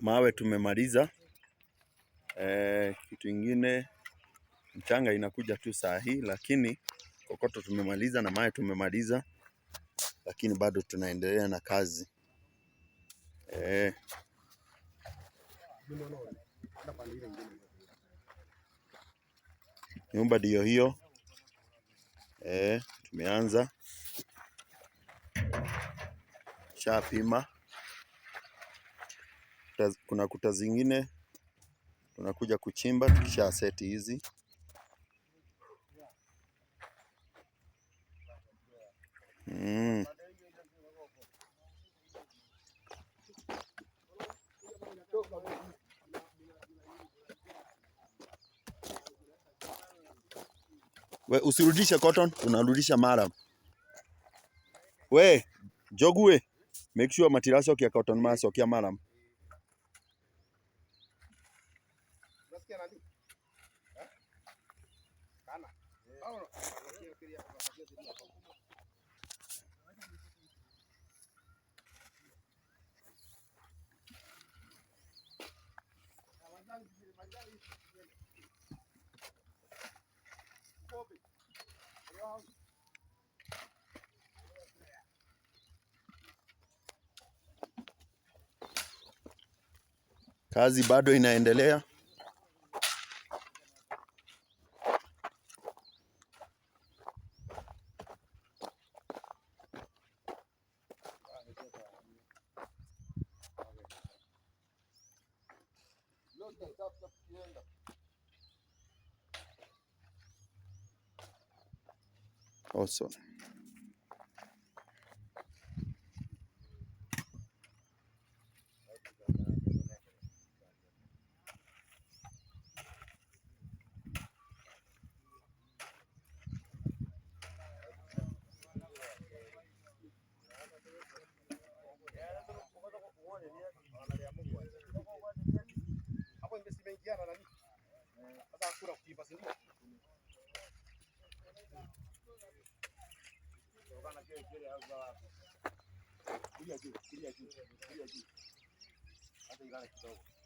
Mawe tumemaliza. Kitu ingine mchanga inakuja tu saa hii, lakini kokoto tumemaliza na mawe tumemaliza, lakini bado tunaendelea na kazi. Nyumba ndiyo hiyo. Tumeanza shapima. Kuna kuta zingine tunakuja kuchimba tukisha seti hizi. We usirudishe cotton, unarudisha mara. We Njogu, make sure matiracokia cotton macokia murram. Kazi bado inaendelea. Awesome. Kulia juu, kulia juu, kulia juu. Hata ilale kidogo.